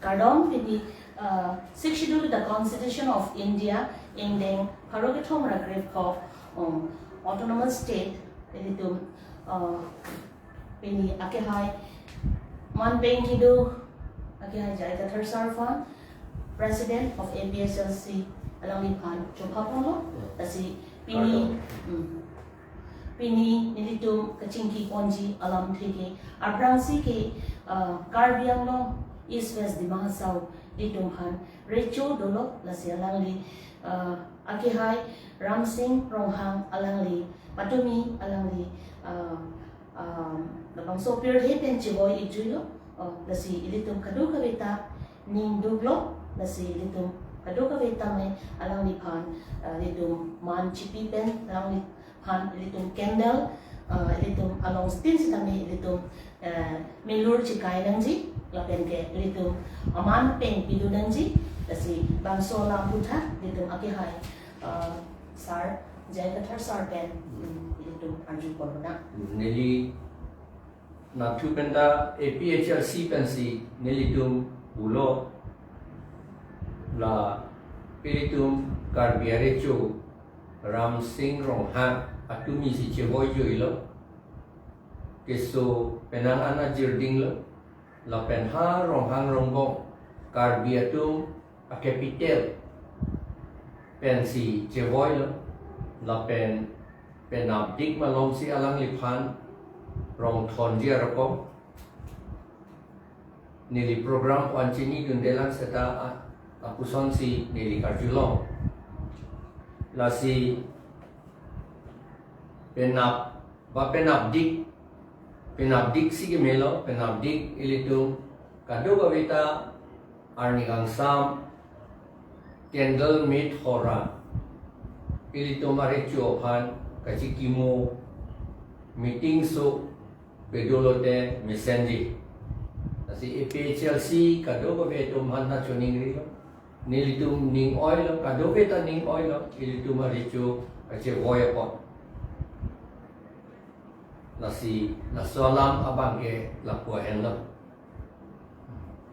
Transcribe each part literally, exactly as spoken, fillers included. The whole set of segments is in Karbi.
Kardom, pini uh, Sixth Schedule the Constitution of India, ingdeng pharo kethom ra krepho, um, Autonomous State, ilitum uh, pini akehai man peng kedo, akehai J I Kathar sir aphan, President of A P H L C, alangliphan chopha ponlo, lasi pini, Kardom. Hmm. Pini nelitum kachingki ponji alamthe ke, aphrangsi ke, uh, Karbi Anglong, East West Dima Hasao, ilitum aphan recho dolo, lasi alangli, uh, akehai Ramsing Ronghang alangli, patumi alangli, uh, um, labangso pirthe pen chevoi-ikjuilo, uh, lasi ilitum kadokave ta ning duklo, lasi ilitum kadokave tame alangliphan, uh, ilitum man chipi pen, alangli phan ilitum candle, uh, ilitum alongtin sitame ilitum, uh, milur chikai nangji, lapen ke ilitum aman peng pidu nangji, lasi bangso alam aputhak ilitum akehai, uh, sir, J I Kathar sir pen, um, ilitum arju ponlonang. Neli nathu penta A P H L C pensi nelitum pulo, la ilitum Karbi arecho Ramsing Ronghang atumisi chevoi-ikjuilo. Keso penang an ajirdinglo. Lapen ha Ronghang Rongbong Karbi atum a-capital pensi chevoilo. Lapen penapdik malomsi alangliphan rong thonji arokom. Neli program pu-an chinidundelang seta a-, apusonsi neli karjulong. Lasi penap, ba penapdik, penapdik si kemelo, penapdik ilitum kadokave ta arni kangsam candle methora ilitum arecho aphan kachikimo meeting so pedolote mesenji. Lasi A P H L C kadokave atum aphan ta choningrilo. Nelitum ning-oilo, kadokave ta ning-oilo, ilitum arecho kachevoi apot. Lasi, laso alam abang ke lapu ahenlo.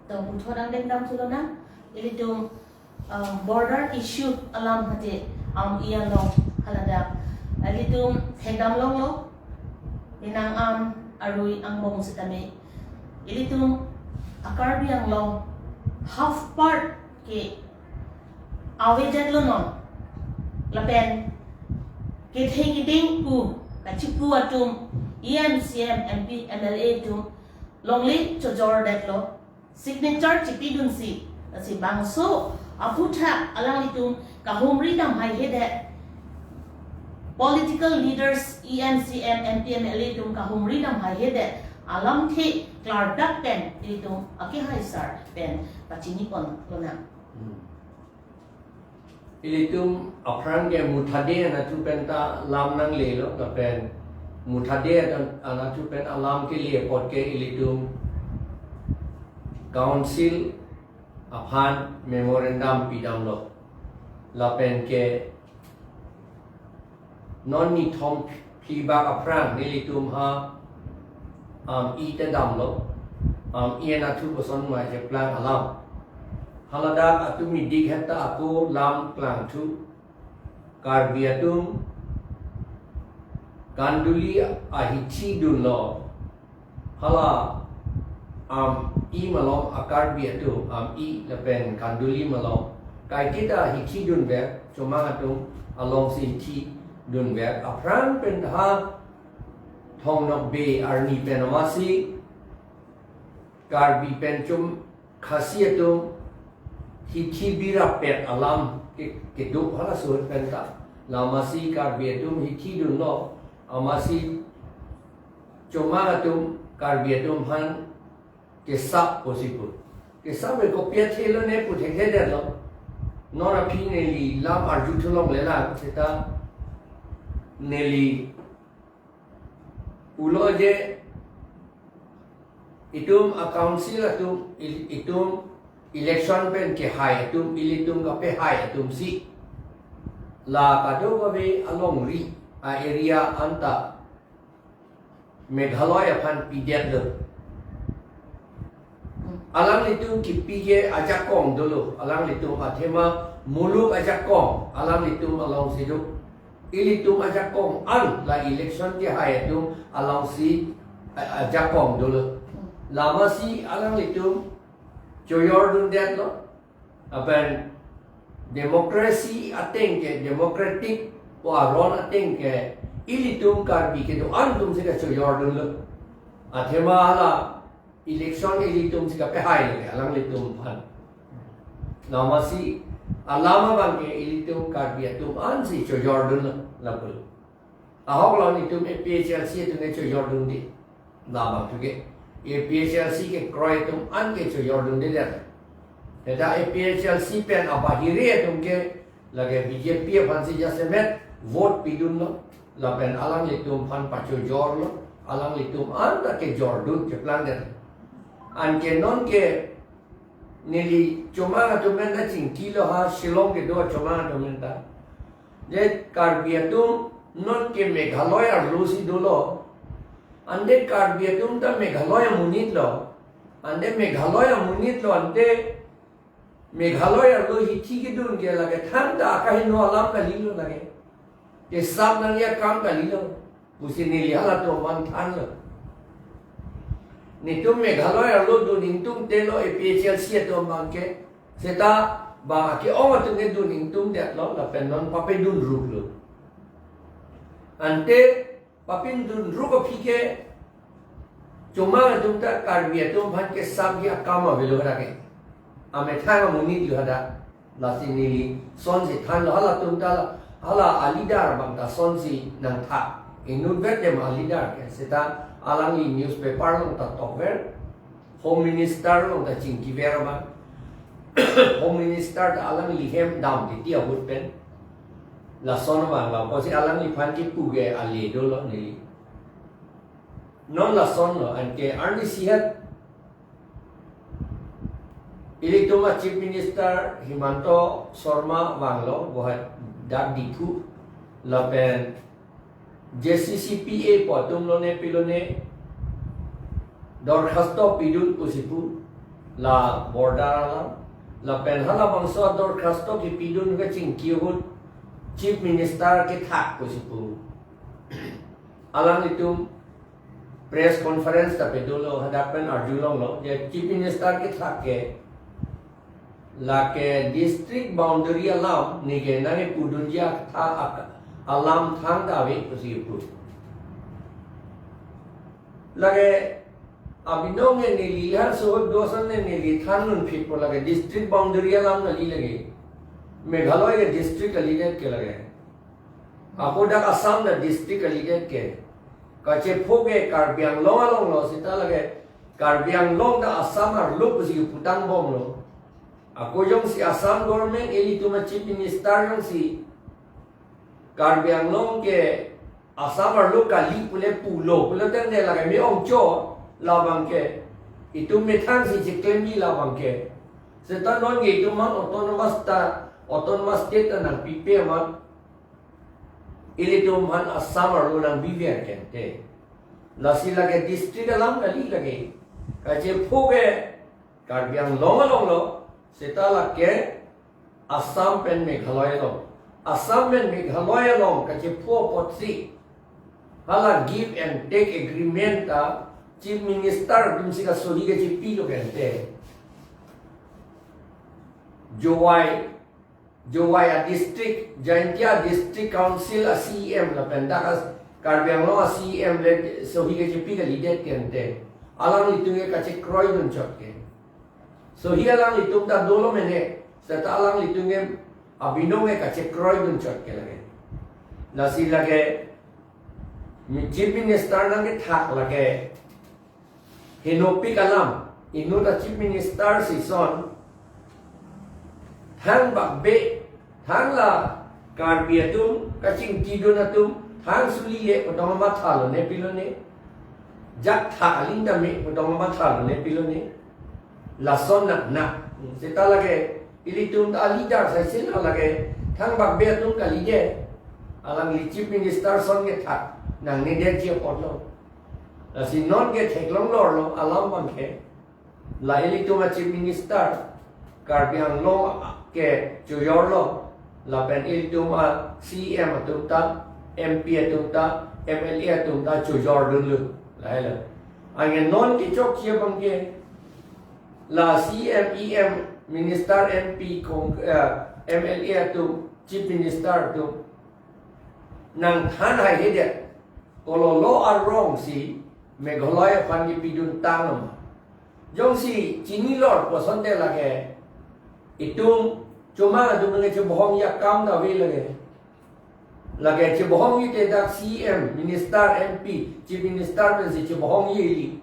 To puthot angdeng damthulo nang, ilitum, uh, border issue alam hati am iya lo haladak. Ilitum thekdam longlo, penang an arui angbong sitame. Ilitum a-Karbi Anglong half part ke avedetlo non. Lapen kethe keding pu kachipu atum, E M, C M, M P, M L A atum longle chojordetlo. Signature chipidunsi, lasi bangso aputhak alanglitum kahumri dam haihedet. Political leaders, E M, C M, M P, M L A atum kahumri dam haihedet alamthe klardak pen ilitum akehai sar pen pachini ponlonang. Hmm. Ilitum aphrang ke Muthade anatthu pen ta lam nanglelo, lapen Muthade an-, anatthu pen alam kele apot ke ilitum council aphan memorandum pidamlo. Lapen ke non nithom phli bak aphrang nelitum ha, am, i te damlo, am, i anatthu koson mai cheplang alam. Haladak atum idik heta ako lam klangthu. Karbi atum kanduli ahithi dunlo. Hala am i malom a-Karbi atum, am i lapen kanduli malom kaiketa hithi dunver, chomang atum alongsi hithi dunver. Aphrang pen ha Thongnokbe arni pen amatsi Karbi pen chom Khasi atum hithi birapet alam ke, kedo halaso pen ta. La amatsi Karbi atum hithi dunlo, amatsi chomang atum Karbi atum aphan kesap pusi pu. Kesap ke kopi athelo ne pu thekthedetlo. Non aphi neli lam arjuthulongle la seta neli pulo je itum a-council atum il-, itum election pen kehai atum, ilitum kapehai atumsi la kadokave alongri a-area anta Meghalaya aphan pidetlo. Hmm. Alanglitum kipi ke ajakong dolo, alanglitum athema muluk ajakong alanglitum alongsi do. Ilitum ajakong an la election kehai atum alongsi a-, ajakong dolo. Lamasi alanglitum chojordundetlo. Lapen democracy ateng ke, democratic pu aron ateng ke, ilitum Karbi kedo-an atumsi kachojordunlo. Athema hala election ilitumsi kapehai lagi alanglitum aphan. Lamasi alam abang ke ilitum Karbi atum ansi chojordunlo lapulo. Ahok lo nelitum APHLC atum ke chojordunde. Labang atum ke APHLC kekroi atum an ke chojordunde det. Seta APHLC pen abahire atum ke lake BJP aphansi jasemet vote pidunlo. Lapen alanglitum aphan pachojorlo. Alanglitum an ta kejordun cheplang det. Anke non ke neli chomang atum pen ta chingkilo ha, Shillong kedo chomang atum pen ta. Je Karbi atum non ke Meghalaya arlosi dolo. Ante Karbi atum ta Meghalaya amonitlo. Ante Meghalaya amonitlo, ante Meghalaya arlo hithi kedun ke lake thangta akahingno alam kalilo lake. Kesap nangji akam kalilo pusi neli halatum aphan thanlo. Nelitum Meghalaya arlo dun ingtungdetlo APHLC atum abang ke. Seta bang ake-ong atum ke dun ingtungdetlo lapen non papedunruklo. Ante papedunruk aphi ke chomang atum ta Karbi atum aphan kesapji akam avelo hadak ke. Amethang amonitlo hadak. Lasi neli sonsi thanlo, halatum ta hala aleader abang ta sonsi nangtha. Inutvet dem aleader ke, seta alangli newspaper along ta tokver, Home Minister along ta chingkiver abang. Home Minister ta alangli hem dam titi ahut pen. Lason abang lo, pusi alangliphan kipu ke ale dolo neli. Non lasonlo, anke arnisi het ilitum a Chief Minister Himanta Sarma vanglo, bohat dak Diphu, lapen JCCPA pu atum lone pilone dorkhasto pidun pusi pu, la border alam, lapen halabangso dorkhasto kipidun kachingki ahut Chief Minister kethak pusi pu. Alanglitum press conference ta pedolo, hadak pen arjulonglo je Chief Minister kethak ke lake district boundary alam neke nangkepudunji atha ak-, alam thangta ave pusi pu. Lake abinong ke neli la sohot dosan ne neli thandun phitpo, lake district boundary alam kali lake. Meghalaya ke district kalidet ke lake. Ako dak Assam ta district kalidet ke. Kachepho ke Karbi Anglong alonglo, seta lake Karbi Anglong ta Assam arlo pusi putang bomlo. Ako jongsi Assam government ilitum a Chief Minister jongsi Karbi Anglong ke Assam arlo kali pule pulo, pulo tangte lake me-ongchot, labang ke itum methangsi chiklemji labang ke. Seta non ke itum aphan autonomous ta, autonomous state ta nangpipe amat ilitum aphan Assam arlo nangbiver kente. Lasi lake district alam kali lake. Kachepho ke Karbi Anglong alonglo, seta lake Assam pen Meghalaya along. Assam pen Meghalaya along kachepho apotsi hala give and take agreement ta Chief Minister atumsi kasohi kachepilo kente. Jowai, Jowai a district, Jaintia District Council a CEM lapen dak a Karbi Anglong a CEM le sohi kachepi kalidet kente. Alanglitum ke kachekroidun chot ke. Sohi alanglitum ta dolo mene, seta alanglitum ke abinong ke kachekroidun chot ke lake. Lasi lake mi Chief Minister nangkethak lake henopik alam, inut a Chief Minister si son thangbak be, thang la Karbi atum kachingkidun atum thang suli le pu tong mathalo ne pilone, jak tha aling tame pu tong mathalo ne pilone. Lason nak nak. Seta lake ilitum ta leader sai sila lake thangbak be atum kalidet. Alangli Chief Minister son kethak nangnedetji apotlo. Lasi non ke theklong lorlo alam abang ke. La ilitum a Chief Minister Karbi Anglong ke chojorlo, lapen ilitum a C E M atum ta, M P atum ta, M L A atum ta chojordunlo. Lahelo. Anke non kechokche abang ke la C E M, E M, Minister, M P, Cong-, eh, M L A atum, Chief Minister atum nangthan haihedet, kololo arong si Meghalaya aphan kipidun tang ama. Jongsi chinilor puson te lake, itum chomang atum lake chebohongji akam ta ave lake. Lake chebohongji te dak C E M, Minister, M P, Chief Minister pensi chebohongji ili.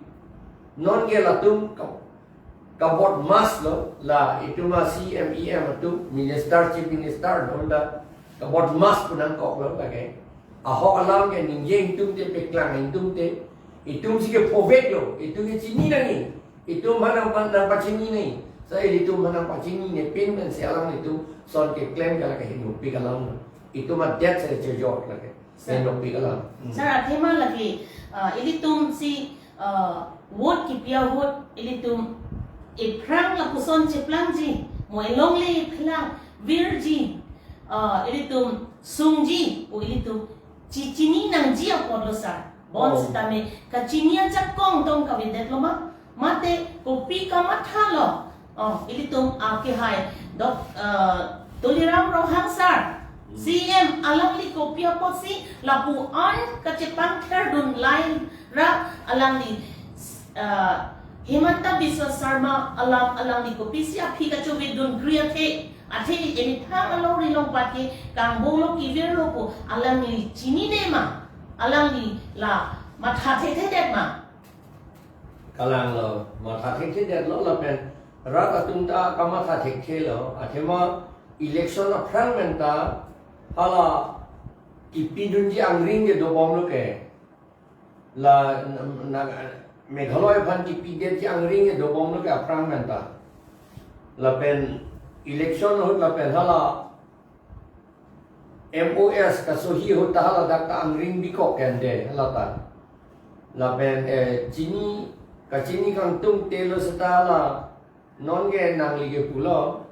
Non ke latum ka-, kabodmas lo, la itum a C E M, E M atum, Minister, Chief Minister, non ta kabodmas pu nangkoklo lake. Ahok alam ke ningje ingtum te, peklang ingtum te. Itum si kephovek lo, itum ke chini nangji. Itum aphan nangpa-, nangpachini nangji. Sa ilitum aphan nangpachinine pin pensi alanglitum ason keklem ke lake henopik alam lo. Itum adet si chojor lake. Sir. Henopik alam. Hmm. Sir, athema lake, uh, ilitum si, uh, vote kipi ahut, ilitum ephrang lapuson cheplangji, mo elongle ephrang virji, uh, ilitum sungji, o ilitum chi-, chini nangji apotlo sir. Bon Oh. sitame kachini ajakong tong kavedetlo ma, mate kopi kamathalo. Oh, ilitum akehai Dok-, uh, Tuliram Ronghang sir, Hmm. C E M, alangli kopi apotsi lapu-an kachepangtherdun lai ra alangli, uh, Himanta Biswa Sarma alam alangli kopisi aphi kachovedun kri athe, athe emethang alongri longpat ke kangbonglo kivirlo pu alangli chinine ma, alangli la matha thethedet ma. Kalanglo, matha thekthedetlo lapen rat atum ta kamatha thekthelo, athema election aphrang pen ta hala kipidunji angring ke dobomlo ke. La na, na, Meghalaya aphan kipidetji angring ke dobomlo ke aphrang pen ta. Lapen election ahut lapen hala M O S kasohi ahut ta haladak ta angring bikok kende hala ta. Lapen, eh, chini, kachini kangtung telo seta la non ke nangli kepulo.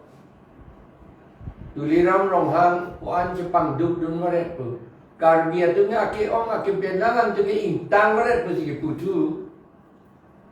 Tuliram Ronghang ko-an chepangdukdun varet pu. Karbi atum ke ake-ong akebenalan atum ke ingtang varet pusi keputhu.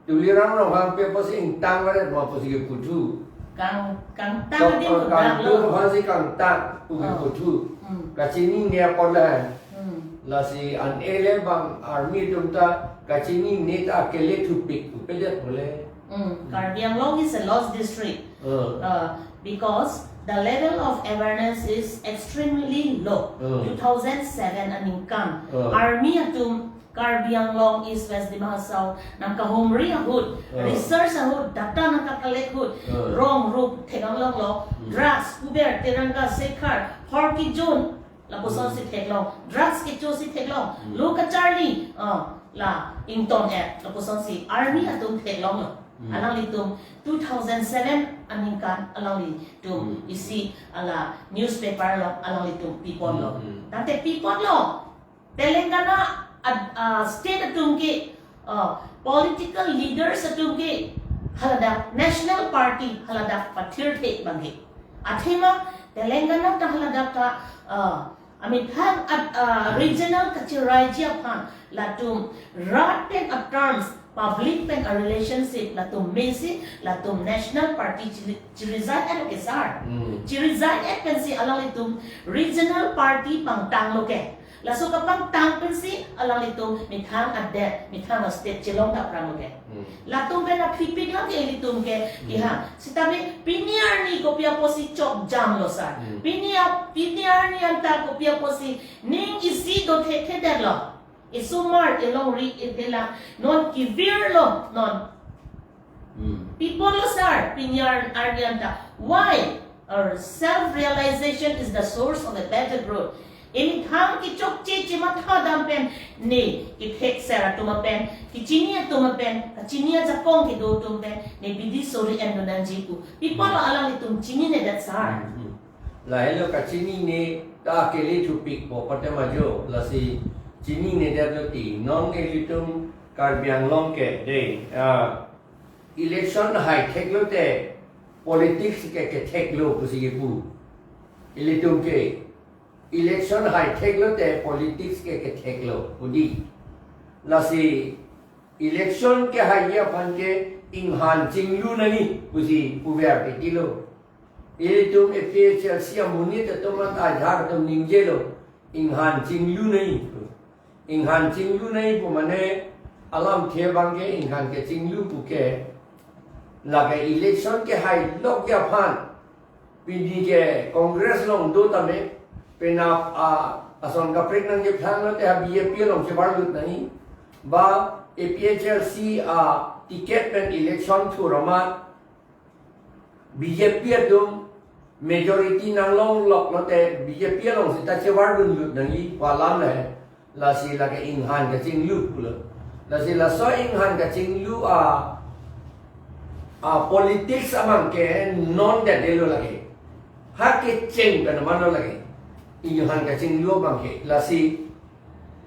Tuliram Ronghang pen pusi ingtang varet ma pusi keputhu. Kang, kangtang Tok, adim kangtung kudaklo. Aphansi kangtang pu Oh. keputhu. Hmm. Kachinine apot le. Hmm. Lasi an ele bang army atum ta kachinine ta akele thupik pu pedet bole. Hmm. Karbi Anglong is a lost district. Uh. Uh, because the level of awareness is extremely low. Uh. Two thousand seven aningkan. Uh. Army atum Karbi Anglong East West Dima Hasao nangkahumri ahut, Uh. research ahut, data nangkacollect ahut, Uh. rong rup theklonglo, Hmm. drugs, kuber, teranga, sekhar, hor kijun, lapuson Hmm. si theklong, drugs kecho si theklong, Hmm. lo kacharli, uh, la ington-et, lapuson si army atum theklonglo. Hmm. Alanglitum two thousand seven aningkan alanglitum Hmm. isi hala newspaper along alanglitum piponlo. Hmm, hmm. Tangte piponlo. Telangana ad-, ah, state atum ke, ah, political leaders atum ke haladak national party haladak pathirthe abang ke. Athema Telangana ta haladak ta, ah, amethang ad-, ah, regional kachiraiji aphan latum rat pen a terms, public pen a relationship latum mesi latum national party chiri-, chirijai-et lo ke sir. Hmm. Chirijai-et pensi alanglitum regional party pangtanglo ke. Laso kapangtang pensi alanglitum methang adet, methang state chelong dappranglo ke. Hmm. Latum pen aphi pik lang ke ilitum ke, Hmm. kihang. Sitame pini arni kopi apotsi chokjamlo sir. Hmm. Pini ap-, pini arni anta kopi apotsi ning isi dothekthedetlo. Isomar, ilongri, ithelang, non kivirlo, non. Hmm. Piponlo sir, pini ar-, arni anta. Why? Or self-realization is the source of a better growth. Emethang kechokche chematha dam pen ne kethekser atum apen, kechini atum apen, kachini ajakong kedo atum pen, ne bidi sori endonangji pu. Piponlo Hmm. alanglitum chininedet sir. Hmm, hmm. Lahelo kachinine ta akele thupikpo pute ma jo, lasi chininedetlo ti. Non ilitum Karbi Anglong ke dei, ah, Election hai theklo te politics ke ketheklo pusi kipu. Ilitum ke election hai theklo te politics ke ketheklo pu di. Lasi election kehai aphan ke inghan chinglu nangji pusi puver pitilo. Ilitum A P H L C amonit atum anta ajahak atum ningjelo, inghan chinglu nangji pu. Inghan chinglu nangji pu mane alamthe abang ke inghan kachinglu pu ke lake election kehai lok aphan. Pini ke Congress along do tame, penap a ason kaprek nangkeplang lo te ha B J P along chevarlut nangji. Ba A P H L C a ticket pen election thur amat B J P atum majority nanglonglok lo te B J P along seta chevarlunlut nangji pu alam le. Lasi lake inghan kachinglu pulo. Lasi laso inghan kachinglu a, a politics abang ke non detdetlo lake. Ha kecheng pen aman lo lake. Inghan kachinglu abang ke. Lasi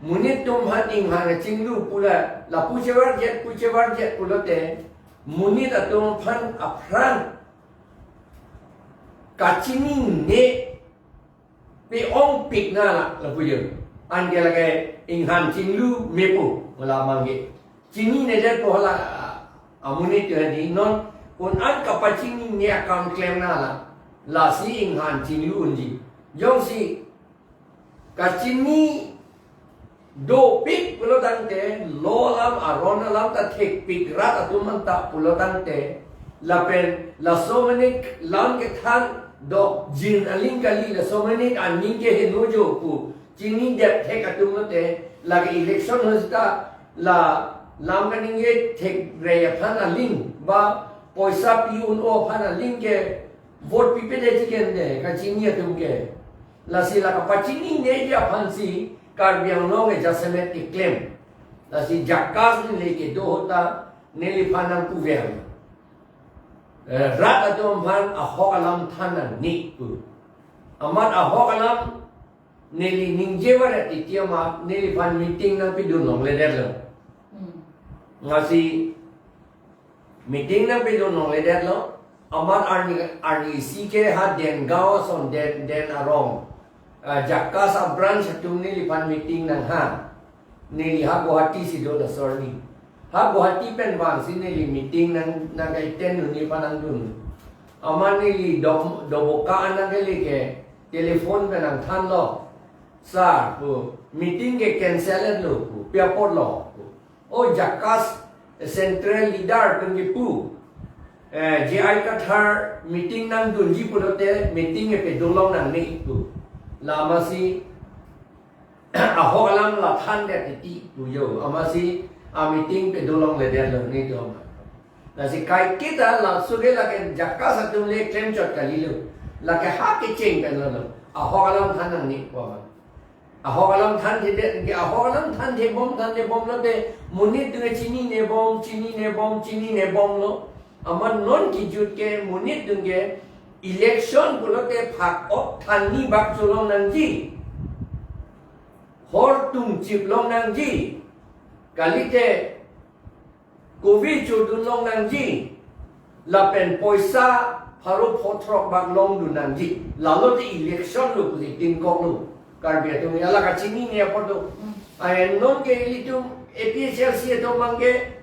monit atum aphan inghan kachinglu pu la, lapu chevarjet, pu chevarjet pulo te, monit atum aphan aphrang kachinine pe-ongpik na la, lapu jo. Anke lake inghan chinglu mepo, hala abang ke. Chininedet po hala, amonit atum hadi non, un an kapachinine akam klem na la, lasi inghan chinglu unji. Jongsi kachini dopik pulo tangte, lo alam aron alam ta thekpik rat atum anta pulo tangte, lapen laso mane lam kethan dokjin aling kali, laso mane aning ke henojo pu chinidet thek atum lo te, lake election ho seta la lam kaningje thekre aphan aling ba poisa pi un-o aphan aling ke vote pipedet chiken de kachini atum ke. Lasi la kapachinine aphansi Karbi Anglong ke jasemet keklem. Lasi JACAS neli kedo ahut ta neliphan nangpuver. Eh, rat atum aphan ahok alam than nangji pu. Amat ahok alam neli ningje varet titi amat neliphan meeting nangpidun longledetlo. Hmm. Lasi meeting nangpidun longledetlo. Amat arni, arnisi ke ha Dengaon ason, Den, Den arong, ah, JACAS abranch atum neliphan meeting nangha. Neli ha Guwahati si do laso arni. Ha Guwahati pen vangsi neli meeting nang, nang ka-attend un nephan nangdun. Amat neli Dom, Doboka anang kali ke telephone pen nangthanlo. Sir, pu, meeting ke cancel lo pu, pi apotlo pu. O JACAS central leader atum kipu. Eh, J I Kathar meeting nangdunji pulote meeting ke pedolong nangne pu. La amatsi ahok alam la thandet titi pu jo. Amatsi a meeting pedolongledetlo netum amat. Lasi kaiketa laso ke lake JACAS atum le klemchot kalilo. Lake ha kecheng pen lo. Ahok alam than nangne pu amat. Ahok alam thanthedet, ke ahok alam thanthe bom, thanthe bom lo te, monit atum ke chinine bom, chinine bom, chinine bom lo. Amat non kijut ke monit atum ke election pulote phak-ok thanni bak cholong nangji. Hor tungchip long nangji. Kalite kove chodun long nangji, lapen poisa pharo phothrok bak longdun nangji. Lalo te election lo pusi tingkok lo. Karbi atum ke la kachinine apot lo. Hmm. Ayen non ke ilitum A P H L C atum abang ke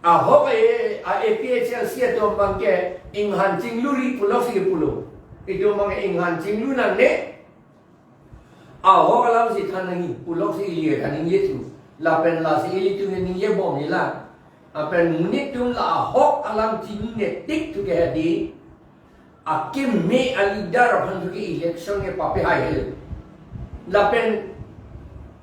ahok e, a A P H L C atum abang ke inghan chinglu ri puloksi pulo. Itum abang inghan chinglu nangne. Ahok alam si than nangji puloksi ili kaningje thu. Lapen lasi ilitum ningje bom ila. Lapen monit atum la ahok alam chinine tik thu ke hadi. Akeme a-leader aphan thu ke election ke papehai he. Lapen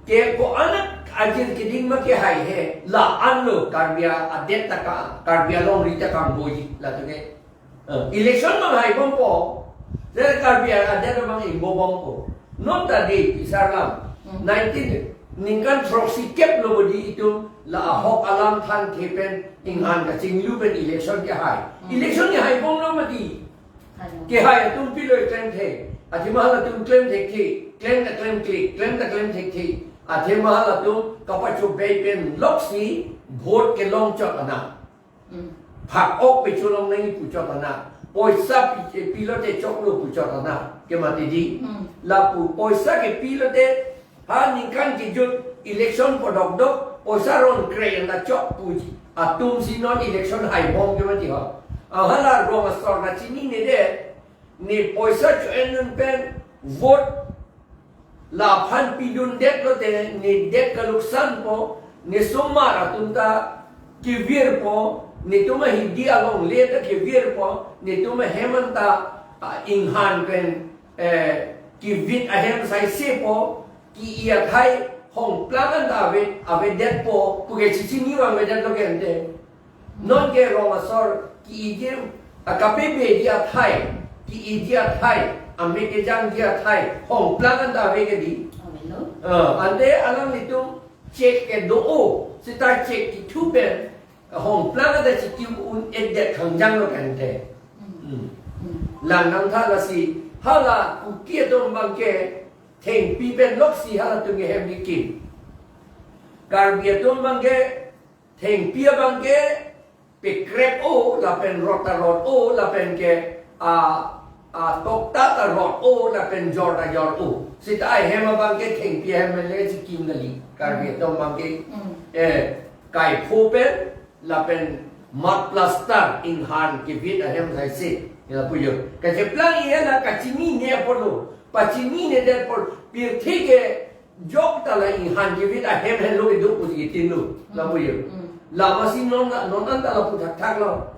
ke ko-an ajir keding ma kehai he. La-an lo Karbi adet ta ka, Karbi alongri ta kangboji. La thu ke Eh, election abang hai bompo. Seta Karbi adet abang ingbo bompo. Non ta di pisar lam. Hmm. Nineteen, ningkan throksi kep lo bodi itum la ahok alam thanthe pen inghan kachinglu pen election kehai. Hmm. Election kehai bomlo mati. Hai. Kehai atum pilo klemthe. Athema halatum klemthekthe. Klem ta klemkle. Klem ta klemthekthe. Athema halatum kapachobei pen loksi vote kelongchot ana. Hmm. phak-ok pecholong nangji pu chot anak. Poisa pi, pilote choklo pu chot anak. Kemati di. Hmm. Lapu poisa kepilote ha ningkan kejut election podokdok poisa ron kre-en ta chok puji. Atum si non election haibom kemati ho. Ahala rong asor kachinine det. Ne poisa cho-en dun pen vote laphan pidundet lote, ne det kaluksanpo, ne osomar atum ta kevirpo, netum ahidi alongle ta kevirpo, netum ahem anta, ah, inghan pen, eh, kevit ahem saisepo, ke-i athai hongplang anta ave, avedetpo, puke chichinivang avedetlo ke ante. Non ke rong asor ke-iji, a, kapepeji athai, ke-iji athai, amek kejangji athai, hongplang anta ave ke di. Avelo. Ah, ante alanglitum check kedo-o, seta check kethu pen, hongplang anta chiki un-edet khangjanglo ke ante. Hmm. Hmm. Hmm. Lang nangtha lasi, hala Kuki atum abangke, thengpi pen loksi halatum ke hem kekim. Karbi atum abangke, thengpi abangke pekrep-o, lapen rot ta rot-o, lapen ke, a, a, tokta ta rot-o, lapen jor ta jor-o. Seta ahem abangke thengpi ahem le chikim kali. Karbi atum abangke, Mm. eh, kaipho pen, lapen mat plaster inghan kevit ahem saise. Lapu jo. Kacheplang iya la kachinine apotlo. Pachinine det apot pirthe ke jok ta la inghan kevit ahem henlo kedo pusi ketin lo. Mm. Lapu jo. Mm. Lama si non, non anta lapu thakthak lo.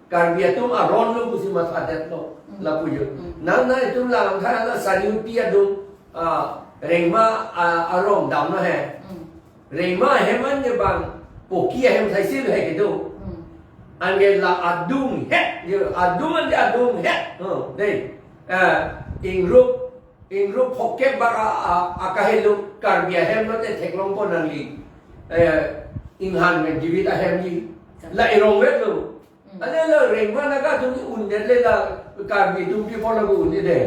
Karbi atum aron lo pusi mathadetlo. Mm. Lapu jo. Mm. Nang nangtum langtha la sariuti adung, ah, rengma, ah, arong damna he. Mm. Rengma ahem an ke bang Kuki ahem saisi lo he kedo. Mm. Anke la adung het, jo, adung ante adung het. Oh, dei. Eh, ingrup, ingrup phokep bak a, a, akahelo Karbi ahem lote theklongpo nangli. Eh, inghan pen kevit ahem ji. La irong vet lo. Mm. Ante la rengma naka atum ke undet le la Karbi atum pi apotlo ke undet de.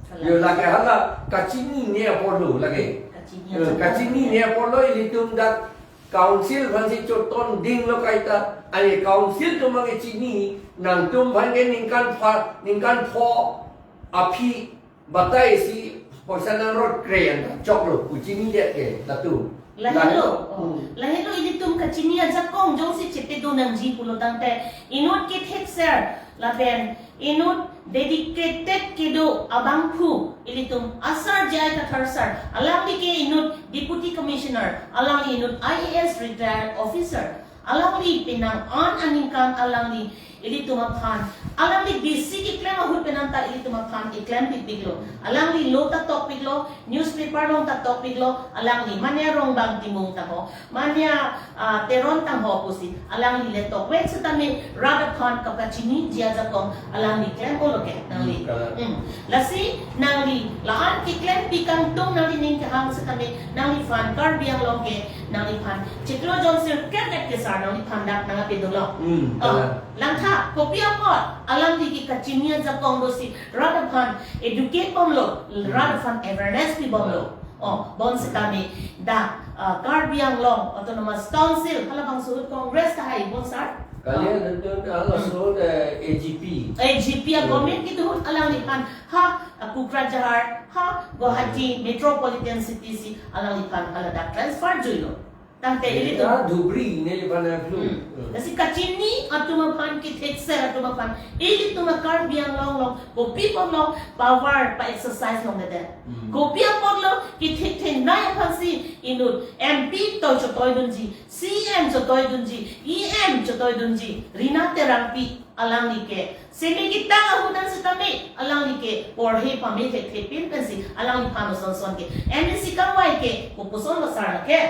Kalang. Jo lake hala kachinine apotlo lake. Kachini Eh, aja. Kachinine apotlo ilitum dak council aphansi choton dinglo kaita. Ante council atum abangke chini nangtum aphan ke ningkan pha, ningkan pho aphi batai si poisa nangrot kre-en ta choklo, kuchini det ke latum. Lahelo. Lahelo. Oh. Hmm. Lahelo ilitum kachini ajakong jongsi chepedun nangji pulo tangte inut kethekser lapen inut dedicated kedo abangphu ilitum asar J I Kathar sir, alangli ke inut Deputy Commissioner, alangli inut I A S retired officer. Alangli penang an aningkan alangli ilitum aphan, alangli bisi keklem ahut penang ta ilitum aphan keklem pikpiklo. Alangli lo ta tokpiklo, newspaper along ta tokpiklo, alangli mane Rongbang Timung tangho, mane, ah, Teron tangho pusi alangli le tokvek setame rat aphan kapachiniji ajakong alangli klem olo ke nangli. Hmm, kalang. Hmm. Lasi nangli la-an keklem pikangtung nangli ning kehang setame nangliphan Karbi Anglong ke nangliphan chiklo jon sirkep det ke sar nangliphan dak nangpedunlo. Hmm, oh, kalang. Langtha, kopi apot alangli ke kachini ajakong dosi rat aphan educate bomlo, rat aphan awareness pibomlo. Oh, bonsitame dak, ah, Karbi Anglong Autonomous Council, halabangso ahut Congress tahai bonsar. Kalian Ah. nonton, ah, Hmm. laso, eh, A G P. A G P a Hmm. government kedo ahut alangliphan ha, ah, Kokrajhar, ha, Guwahati Hmm. Metropolitan City si alangliphan hala dak transfer juilo. Tangte Eh, ilitum. Ah, Dhubri neliphan a-flu. Hmm. Hmm. Lasi kachini atum aphan kethekser atum aphan ilitum a-Karbi Anglong along kopi apotlo power pa-exercise longledet. Hmm. Kopi apotlo kethek thengnei aphansi inut M P to chotoidunji, C M chotoidunji, E M chotoidunji, Rina Terangpi alangli ke semi ketang ahut an setame alangli ke porhe pame thekthe pin pensi alangliphan osonson ke M A C kangvai ke kopuson lo sar ke.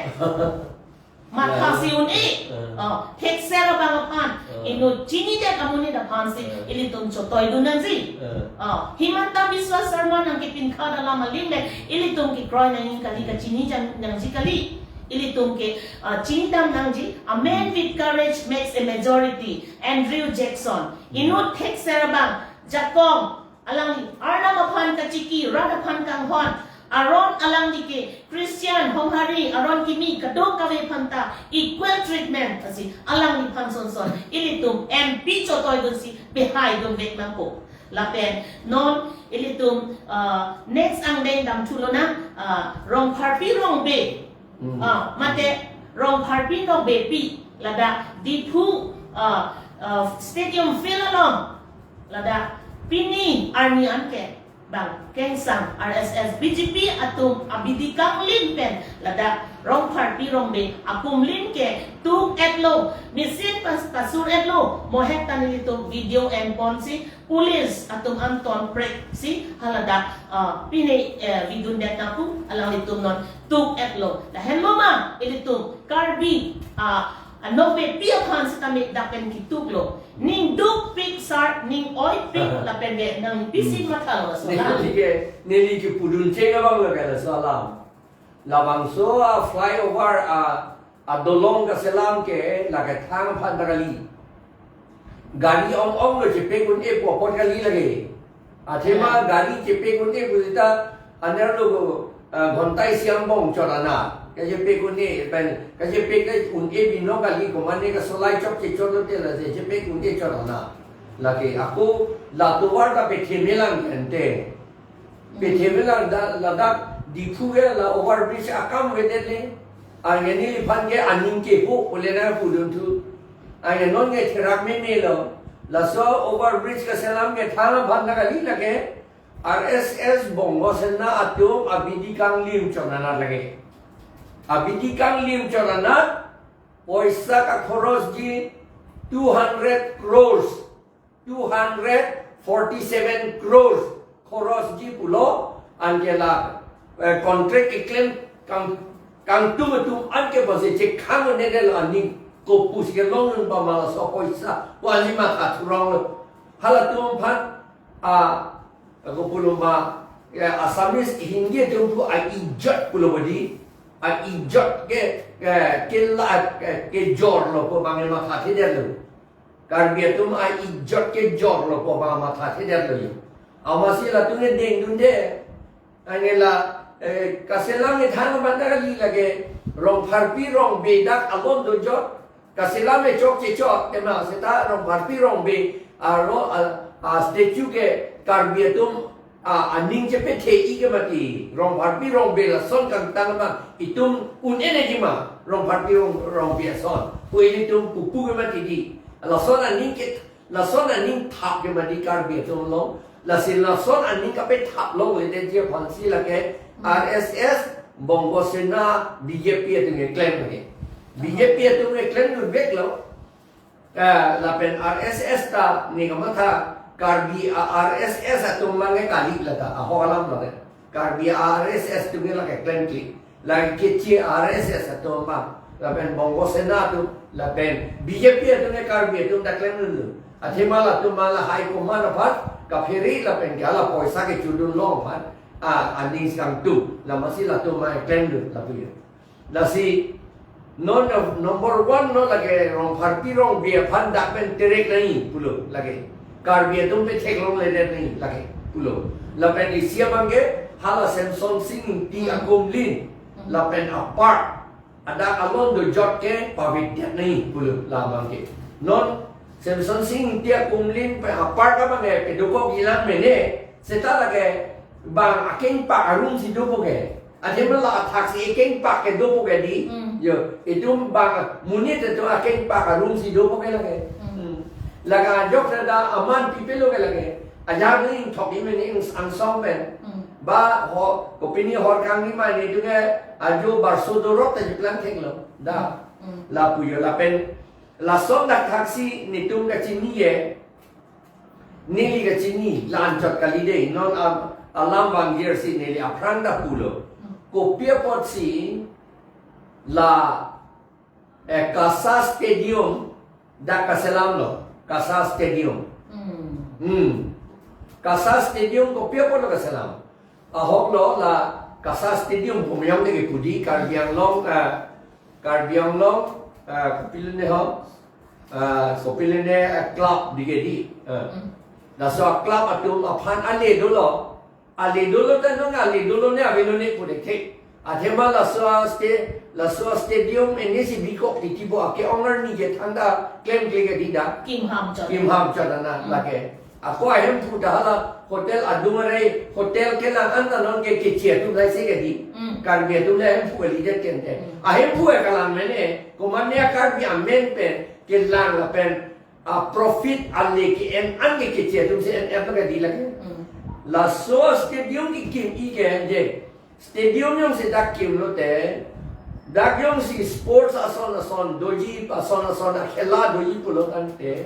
Matha Ya. si un-e. Ya. Oh, thekser abang aphan. Ya. Inut chinidet amonit aphansi Ya. ilitum chotoidun nangji. Ya. Oh, Himanta Biswa Sarma nangkepinkha alam aling le ilitum kekroi nangji kali, kachini jang, nangji kali. Ilitum ke, ah, chinidam nangji. A man Hmm. with courage makes a majority. Andrew Jackson. Hmm. Inut thekser abang jakong alangli Arnam aphan kachiki, rat aphan kanghon, Aron alangli ke Christian, Honghari, aron kimi kadokave aphanta equal treatment asi alangliphan sonson ilitum M P chotoidunsi behaidun vek nangpo. Lapen non ilitum, ah, next angdeng damthu lonang, ah, Rongpharpi Rongbe. Hmm. Ah, mate Rongpharpi Rongbepi ladak Diphu, ah, ah, Stadium Field along ladak pini arni anke bang kengsang R S S B J P atum abidi kanglim pen ladak Rongpharpi Rongbe akumlim ke tuk-etlo, mesen pas-, pasur-etlo, mohek ta nelitum video enponsi police atum an tonpreksi haladak, ah, pine, eh, vidundet nangpo, alanglitum non tuk-etlo. Lahenlo ma ilitum Karbi, ah, anokbepi aphan sitame dak pen kituklo. Ning dukpik sar, ning oipik lapen ke nangpisi mathalo so la. Neli ke, neli kepudun cheng abang lake laso alam. Labangso a flyover a, adolong kaselam ke lake thang aphan ta kali. Gari ong-ong lo chepek un-e pu apot kali lake. Athema gari chepek un-e pu seta anerlo, ah, ghonta isi angbong chot anat kachepek un-e pen, kachepek un-e binong kali, komane kasolai chokche chot lote lasi chepek un-e chot anat. Lake ako la tovar ta pethemelang ente. Pethemelang da, ladak Diphu ke la overbridge akam avedet le. Anke neliphan ke aning keho pule nangpudun thu. Anke non ke therak memelo. Laso overbridge kaselam ke thang aphan ta kali lake. R S S Bongo Sena atum abidi kanglim chot anat lake. Abidi kanglim chot anat, poisa kakhoros ji two hundred crores, two hundred forty-seven crores khoros ji pulo, anke la, eh, contract keklem kang, kangtung atum anke bose chekhang ne del aning kopus kelong nung pamala so poisa, wali ma kathurong lo. Halatum aphan, a, ako pulo ma, ya, Assamese, Hindi atum pu a ijat pulo bodi, a ijat ke, ke, ke la, ke, kejor lo pu bang ma kathedetlo. Karbi atum a ijat kejor lo pu bang ma kathedetlo yo. Amatsi latum ne dengdunde. Anke la, eh, kaselam ke thang aphan ta kali lake Rongpharpi Rongbe dak alon dojot. Kaselam ke chokche chot tema seta Rongpharpi Rongbe aro a, a statue ke Karbi atum a, aning chepethe-i ke mati. Rongpharpi Rongbe lason kangtang ma itum un-e ne ji ma Rongpharpi Rong, Rongbe ason. Pu ilitum pupu ke mati di. Lason aning ke, lason aning thap ke mati Karbi atum along. Lasi lason aning kapethap longle det ji aphansi lake R S S, Bongo Sena, B J P atum keklem lake. B J P atum keklem dun veklo. Eh, lapen R S S ta ne kamatha Karbi a R S S atum abang ke kali lata, ahok alam lata. Karbi a R S S atum ke lake klemkle. Lake keche R S S atum abang. Lapen Bongo Sena atum, lapen B J P atum ke Karbi atum ta klemdunlo. Athema latum ma la high command aphan kaphere lapen ke hala poisa kechudun long aphan, a, aning kangtung. Amatsi latum ma klemdun lapu yo. Lasi non, number one non lake Rongpharpi Rongbe aphan dak pen terek nangji pulo lake. Karbi atum pen theklongledet nangji lake pulo. Lapen isi abang ke hala Semsonsing Ingti akumlin. Lapen a-park adak alon dojot ke pavedetdet nangji pulo la abang ke. Non Semsonsing Ingti akumlin pen a-park abang ke pedokok ilang mene, seta lake bang akengpak arumsi dopo ke. Athema la athaksi akengpak ke dopo ke di. Hmm. Yo, itum bang monit atum akengpak arumsi dopo ke lake. Hmm. Hmm. Lake ajok sada aman pipelo ke lake. Ajak ning thok ime ning angsong pen. Hmm. Ba ho, kopine hor kangni ma netum ke ajo barso dorot ta jeplang theklo. Da. Hmm. Lapu yo lapen lason dak thaksi netum kachini ye. Neli kachini, la-anchot kali dei, non a, alam vangjirsi neli aphrang ta pulo. Kopi apotsi la, eh, KASA Stadium dak kaselamlo, KASA Stadium. Hmm. Hmm. KASA Stadium kopi apotlo kaselam. Ahoklo la KASA Stadium pu meyong de kepu di Karbi Anglong, eh, Karbi Anglong, eh, kopilone ho, eh, kopilone, eh, club di ke di. Eh. Hmm. Laso club atum aphan ale dolo. Ale dolo ta nong, ale dolo ne avelo ne pu thekthe. Athema laso a sta-, laso a stadium ene si bikok titi bo ake owner ni ke thangta klemkle ke dida. Kim Hamchot. Kim Hamchot ana Hmm. lake. Ako ahemphu ta hala hotel adung arei, hotel kelang anta nonke keche atum laisi ke di. Hmm. Karbi atum le ahemphu kalidet ke ante. Hmm. Ahemphu e kalang mene, komatne a Karbi amen pen kelang lapen a profit ale ke-en an ke keche atum si en-et lo ke di lake. Hmm. Laso stadium kekim-i ke je. Stadium jongsi dak kimlo te, dak jongsi sports ason ason doji, ason ason akhela doji pulo tangte,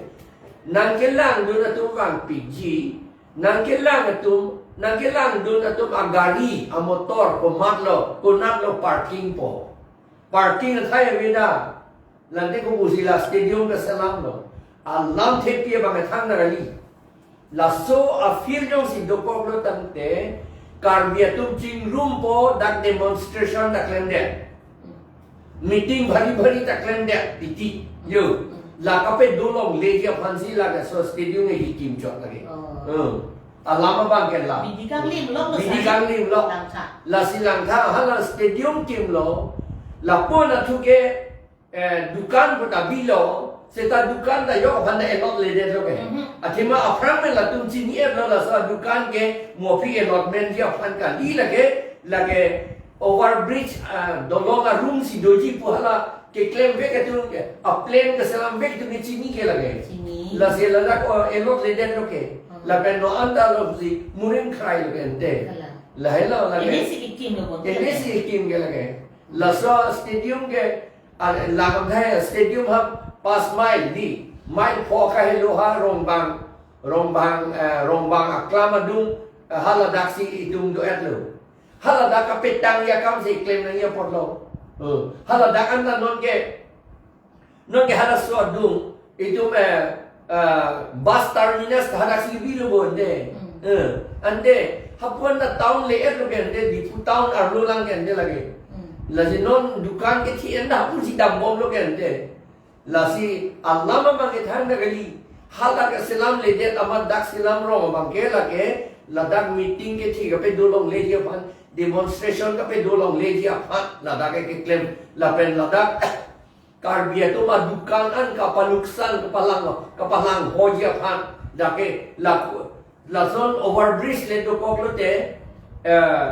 nangkelangdun atum vangpikji, nangkelang atum, nangkelangdun atum agari, amotor, komatlo, konatlo parking po. Parking athai aveda. Lante kopusi la stadium keselamlo. Alamthepi abang thangta kali. Laso a field jongsi dokoklo tangte, Karbi atum chingrumpo dak demonstration ta klemdet. Meeting bhari bhari ta klemdet titi. Yo. La kapedolongle ji aphansi la laso stadium e kekim chot lake. Oh. Hmm. Alam abang ke la. Bidi kanglim lo, Bidi kanglim lo. Langtha. Lasi langtha hala stadium kimlo. Lapu-an athu ke, eh, dukan pu ta bilo. Seta dukan ta yok aphan ta allot ledet lo ke. Mhm. Athema aphrang me latum chini-et lo laso dukan ke mo aphi allotment ji aphan kali lake, lake overbridge, ah, dolong arung si doji pu hala keklem vek atum ke, a plan keselam vek atum ke chini ke lake. Chini. Lasi ladak, oh, allot ledet lo ke. Hmm. Lapen non anta lo si murim khrai lo ke ante. Kalang. Lahelo lake. Ene si kekim lo bon. Ene si kekim ke lake. Laso stadium ke, ah, ladak hai stadium ha pas mile di. Mile pho kahelo ha Rongbang, Rongbang, eh, Rongbang aklam adung, eh, haladak si itum do-et lo. Haladak kapetang ya kam si klem nangji apotlo. Eh, haladak anta nonke, nonke halaso adung itum, eh, eh, bus terminus hadak si bilo bo ante. Hmm. Eh, ante, hapu-an ta town le-et lo ke ante, Diphu town arlo lang ke ante lake. Hmm. Lasi non dukan kethi anta hapu si dambom lo ke ante. Lasi alam abang ke thangta kali. Hala keselam ledet amat dak selam rong abang ke lake, ladak meeting kethi kapedolongle ji aphan, demonstration kapedolongle ji aphan ladak ke keklem, lapen ladak Karbi atum adukan an kapaluksan, kapalang, kapalangho ji aphan dak ke laku, lason overbridge le dokoklo te, eh,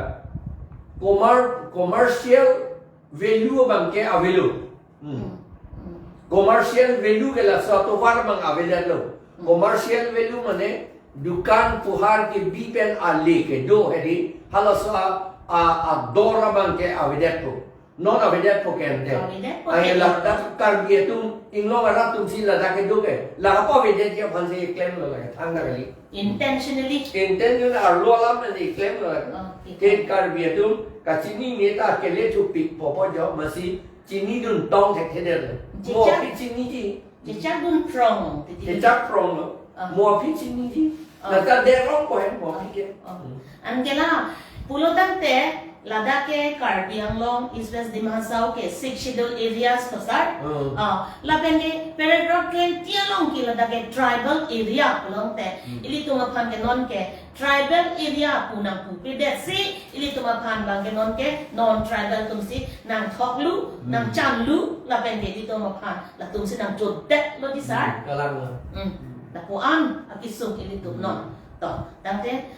commer-, commercial value abang ke avelo. Hmm. Hmm. Commercial value ke laso atovar abang avedet lo. Hmm. Commercial value mane dukan puhar kebi pen ale kedo hedi, halaso a, a, ador abang ke avedetpo. Non avedetpo ke ante. Avedetpo. Ai ke ladak Karbi atum inglong arat atum si ladak kedo ke. La kapavedet ji aphan si klem lo lake, thangta kali. Intentionally. Intention arlo alam nangji klem lo lake. Oh, okay. Ke Karbi atum kachini meta kele thupik popo jo masi chinidun tong thekthedet. Mo Jejak. aphi chiniji. Jejak dun prong, titi. Jejak prong lo. Ah. Mo aphi chiniji. Ah. Nata derong ko hen mo aphi ke. Ah. Hmm. Anke la, pulo tangte, ladak ke Karbi Anglong, East West Dima Hasao ke Sixth Schedule areas to sir. Hmm. Ah, lapen ke paragraph twenty along ke ladak ke tribal area along te. Hmm. Ilitum aphan ke nonke tribal area pu nangpupedet si, ilitum aphan abang ke nonke non-tribal atum si nangthoklu, Hmm. nangchanlu, lapen ke ilitum aphan latum si nangchodet lo di sir. Hmm, kalang lo. Hmm. Lapu-an akesung ilitum non. Hmm. To, tangte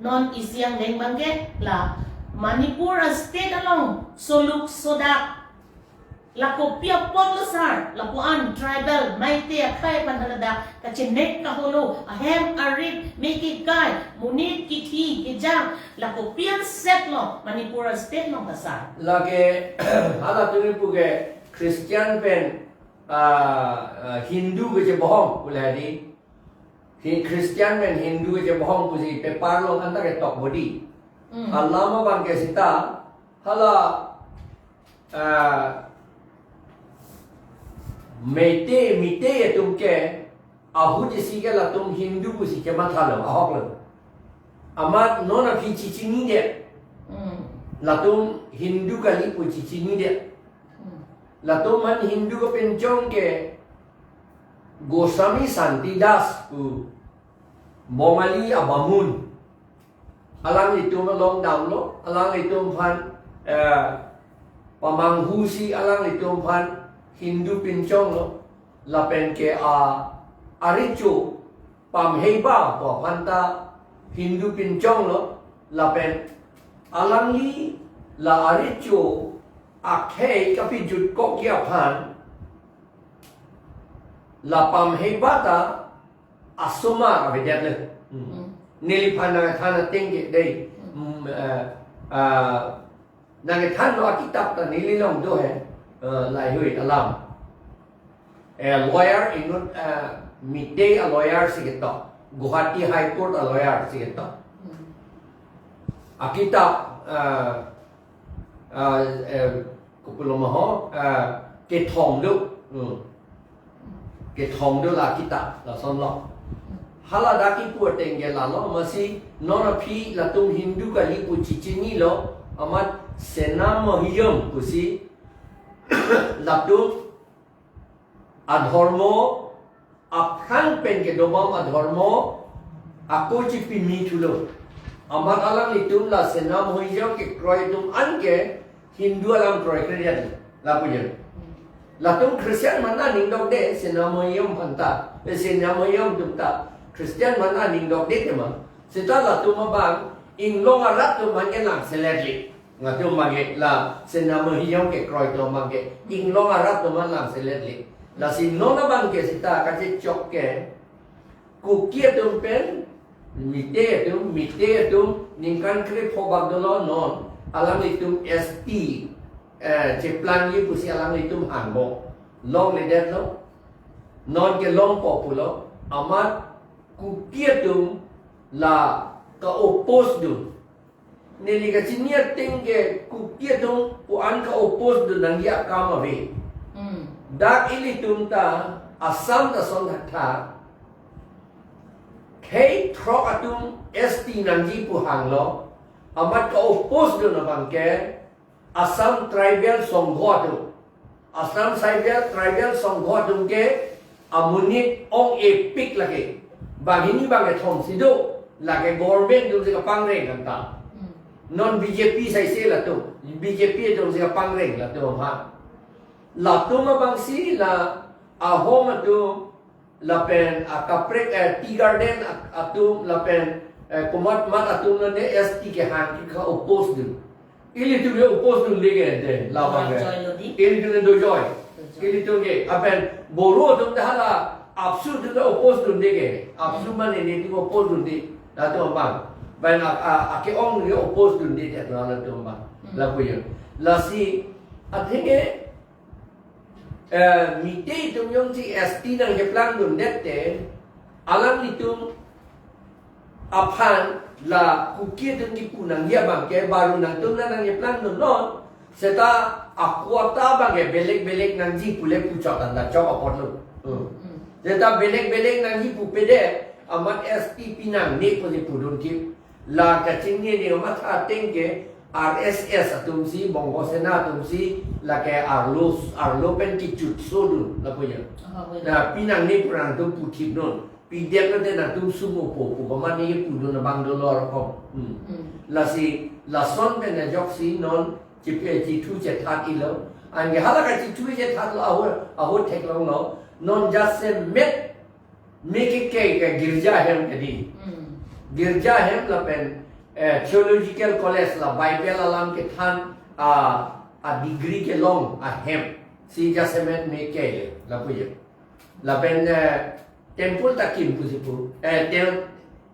non isi angdeng abang ke la Manipur a state along soluk sodak la kopi apot lo sir, lapu-an tribal Meitei akhei aphan haladak kachenek kaholo, ahem arit, me kekai, monit kithi kejang, la kopi an set lo Manipur a state along ta sir. Lake halatum pu ke Christian pen, ah, ah, Hindu kechebohong pu le di. Hi Christian pen Hindu kechebohong pusi paper along anta ketok bodi. Hmm. Alam abang ke seta hala, ah, Meitei, Meitei atum ke ahut isi ke latum Hindu pusi kematha lo, ahok lo. Amat non aphi chechinidet. Hmm. Latum Hindu kali pu chechinidet. Hmm. Latum aphan Hindu kapinchong ke Goswami Santi Das pu Bongali abamun. alanglitum along damlo, alanglitum aphan, eh, pamanghu si alanglitum aphan Hindu pinchonglo, lapen ke a, arecho pamheiba pu aphanta Hindu pinchonglo, lapen alangli la arecho akhei kapijutkokji aphan la pamheiba ta asomar avedetlo. Hmm. Hmm. Neliphan nangthan ateng ke dei. Hmm. Hmm, eh, ah, nangthanlo akitap ta neli along do he, eh, laheihui alam. Eh, lawyer inut, eh, Meitei a lawyer si ketok. Guwahati High Court a lawyer si ketok. Hmm. Akitap, eh, ah, eh, kopulo ma ho, ah, kethom do. Hmm. Kethom do la akitap, lasonlo. Hala dak kipu ateng ke lalo, amatsi non aphi latum Hindu kali pu chichinilo, amat Sena Mahiam pusi latum adhormo, aphrang pen kedobom adhormo ako chipimi thulo. Amat alanglitum la Sena Mahiam kekroi atum anke Hindu alam kroikre, lapu jen. Latum Christian mana ning dokde, Sena Mahiam aphanta, eh, Sena Mahiam atum ta Christian mana ning dokde tema. Seta latum abang inglong arat atum abang ke langseletli. Latum abang ke la Sena Mahiam kekroi atum abang ke inglong arat atum abang langseletli. Lasi non abang ke seta kachechok ke Kuki atum pen, Meitei atum, Meitei atum ningkan krepho bak dolo non, alanglitum S T, eh, cheplangji pusi alanglitum hanbom. Longledetlo, non ke longpo pulo, amat Kuki atum la ka-oppose dun. Neli kachini ateng ke Kuki atum pu-an ka-oppose dun nangji akam ave. Hmm. Dak ilitum ta Assam ta ason thaktha. Khei throk atum S T nangji pu hanglo. Amat ka-oppose dun abang ke Assam Tribal Sangha atum. Assam Tribal, Tribal Sangha atum ke amonit ong-epik lake. Banghini bangkethom si do, lake government atum si kapangreng anta. Hmm. Non B J P saise latum, B J P atum si kapangreng latum ha. Latum abang si la Ahom atum, lapen akaprek, eh, Tea Garden at-, atum, lapen, eh, komat mat atum nane S T kehang ke ka-oppose dun. Ilitum ke oppose dunde ke de, labang ke. Dojoi lo di? Ilitum ke dojoi. Dojoi. Ilitum ke, apen Boro atum dah hala AAPSU atum ke oppose dunde ke. AAPSU mane netum oppose dunde. Latum abang. Ban a, a, ake-ong ke oppose dunde de, latum abang. Hmm. Lapu jen. Lasi, atheke, eh, Meitei atum jongsi S T nangkeplang dundet te, alanglitum aphan la Kuki atum kipu nangji abang ke baru nangtum nangkeplang dunnon, seta a-quota abang ke belek belek nangji pule puchot anta chok apotlo. Hmm. Hmm. Seta belek belek nangji pupedet, amat S T pinangne pusi pudun thip. La kachingni ni matha ateng ke R S S atum si, Bongo Sena atum si, lake arlo, arlo pen kichutso dun, lapu jen. Oh, well. Na pinangne pu nangtum puthip non. Pidetlo te nangtum sumo po, pu komat ni pudun abang dolo rokom. Hmm. Hmm. Lasi, lason pen ajoksi non, chip-, chithu chethat ilo. Anke hala kachithu chethatlo ahut, ahut theklonglo. Non jasemet me ke ke, ke girja hem ke di. Hmm. Girja hem lapen, eh, Theological College la Bible alam kethan a, a degree kelong ahem. Si jasemet me ke le, lapu jen. Lapen, eh, temple ta kim pusi pu. Eh, tem-,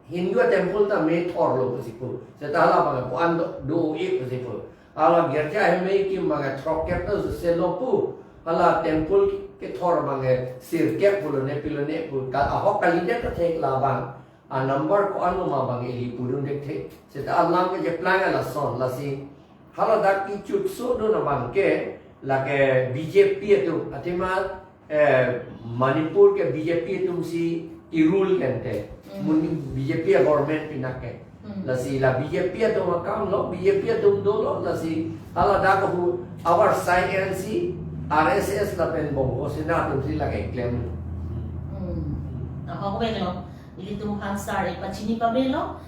Hindu temple ta me thorlo pusi pu. Seta hala abang ko-an do, do-e pusi pu. Hala girja hem me kim abang throkkep ta selo pu. Hala temple kethor abang sirkep pulo ne pilo ne pu. Ka ahok kalidet ta thek labang. A number ko-an lo ma abang ili pudun det thek. Seta alam kecheplang lason lasi. Hala dak kichutso dun abang ke lake B J P atum. Athema eh, Manipur ke B J P atum si i-rule kente. Hmm. Mun B J P a-government pinak ke. Hmm. Lasi la B J P atum akam lo, B J P atum dolo, lasi hala dak hu, our side N C, R S S lapen Bongo Sena atum si lake klem. Hmm. Ahok vek lo, ilitum aphan sar e pachini pame lo.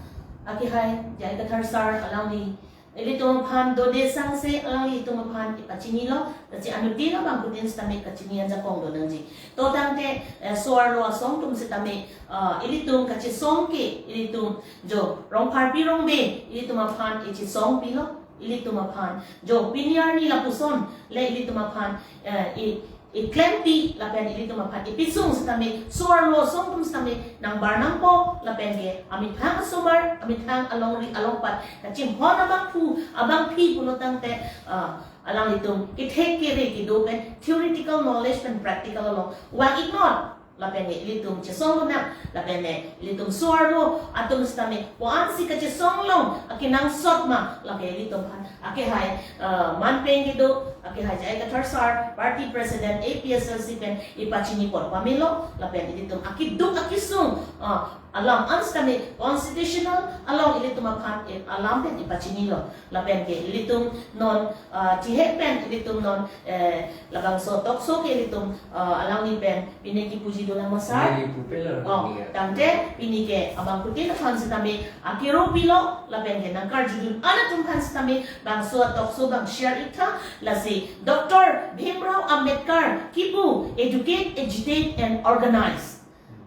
Akehai J I Kathar sir alangli ilitum aphan dode sangse alanglitum aphan ipachinilo, lasi anuttin abangphutin sitame kachini ajakong do nangji. To tangte, eh, so-arlo asong atum sitame, ah, ilitum kachesong ke ilitum jo Rongpharpi Rongbe ilitum aphan echesong pilo, ilitum aphan jo pini arni lapuson le ilitum aphan, eh, i iklempi lapen ilitum aphan ipisung sitame so-arlo asong atum sitame nangbar nangpo lapen ke amethang asomar, amethang alongri alongpat kachimhon abangphu abangphi pulo tangte, ah, alanglitum kethek kere kedo pen theoretical knowledge pen practical along vang-iknon lapen ke ilitum chesong lonang lapen ke ilitum so-arlo atum sitame ko-ansi kachesong long akenangsot ma lake ilitum aphan akehai, eh, manpeng kedo akehai J I Kathar sir, party president A P S L C pen ipachini por pamelo lapen ilitum akeduk akesung, eh, alam an sitame constitutional along ilitum aphan, eh, alam pen ipachinilo lapen ke ilitum non, eh, chihek pen ilitum non, eh, labangso talk show ke ilitum, eh, alangli pen pini kipuji dolang ma sir. Pini popular Oh, ni ya. Tangte pini ke abangphutin aphan sitame akero pilo lapen ke nangkarjudun an atum aphan sitame bangso talk show abang share iktha, lasi Doctor Bhimrao Ambedkar kipu educate, agitate and organize.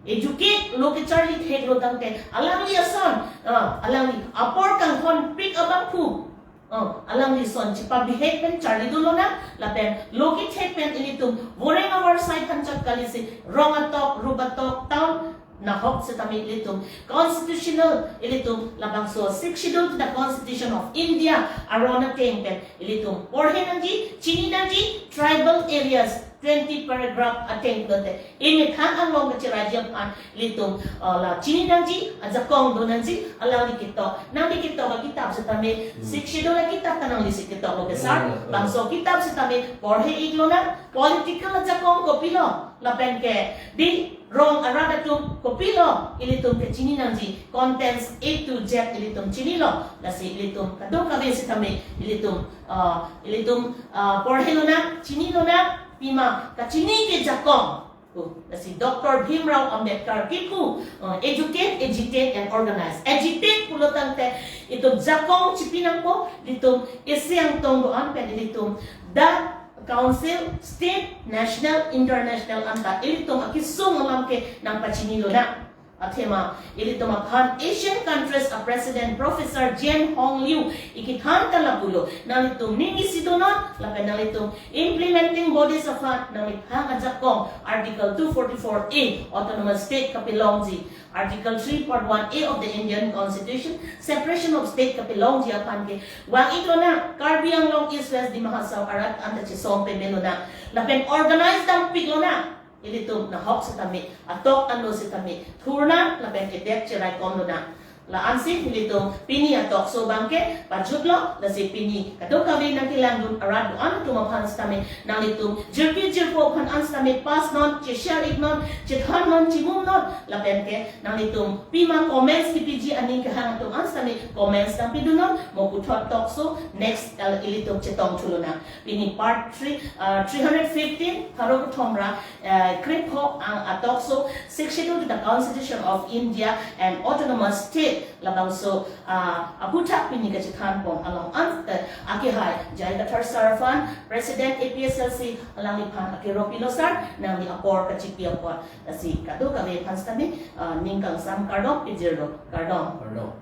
Educate lo kecharli theklo tangte alangli ason, ah, alangli apor kanghonpik abangphu, ah, alangli ason chepabihek pen charlidun lonang lapen lo kethek pen ilitum voreng avarsai aphan chot kalisi rong atok, rup atok, town nahok sitame ilitum constitutional ilitum labangso Sixth Schedule to the Constitution of India aron ateng pen ilitum porhe nangji, chini nangji, tribal areas twenty paragraph ateng pulote amethang along kacheraiji aphan ilitum, uh, la chini nangji, ajakong do nangji, alangli ketok, nangli ketok akitap sitame, Hmm. Sixth Schedule akitap ta nanglisi ketok lo ke sir, Hmm, hmm. Bangso kitap sitame porhe-ik lonang, political ajakong kopilo, lapen ke di rong arat atum kopilo, ilitum kechini nangji, contents A to Z ilitum chinilo, lasi ilitum kadokave sitame ilitum, uh, ilitum, uh, porhe lonang, chini lonang, pima kachini ke jakong. Oh, lasi Doctor Bhimrao Ambedkar kipu, uh, educate, agitate and organize. Agitate pulo tangte itum jakong chipi nangpo, ilitum isi angtong do-an pen ilitum the council, state, national, international anta ilitum akesung alam ke nangpachini lonang. Athema ilitum aphan Asian countries a president Professor Jen Hong Liu ikethan ta lapulo, nanglitum ning isi donon lapen nanglitum implementing bodies aphan nangli hang ajakong Article two forty-four A autonomous state kapelongji, Article three Part one A of the Indian Constitution separation of state kapelongji aphan ke vang-ik lonang, Karbi Anglong, East West, Dima Hasao arat anta chesong peme lonang lapen organize dampik lonang. Ilitum nahok sitame, atok ano sitame thurnang lapen kedet cherai kom lonang. La-ansi ilitum pini a-talk show abangke pajutlo, lasi pini kadokave nangkelangdun arat do-an atum aphan sitame nanglitum jirpi jirpo aphan an sitame pass non, che-share-iknon, chethannon, chimumnon, lapen ke nanglitum pima comments kipiji aning kehang atum an sitame comments nangpidunnon, mo puthot talk show next, uh, ilitum chetongthu lonang. Pini part three, uh, three hundred fifteen, pharo kethom ra, uh, krepho ang a-talk show, Sixth Schedule to the Constitution of India and Autonomous State, labangso, uh, aphuthak pini kachethanpon along an, uh, akehai J I Kathar sir aphan, President A P S L C, alangliphan akero pilo sir, nangli apor kachipi apot, lasi kadokave aphan sitame, uh, ning kangsam kardom pajirlo, kardom. Kardom.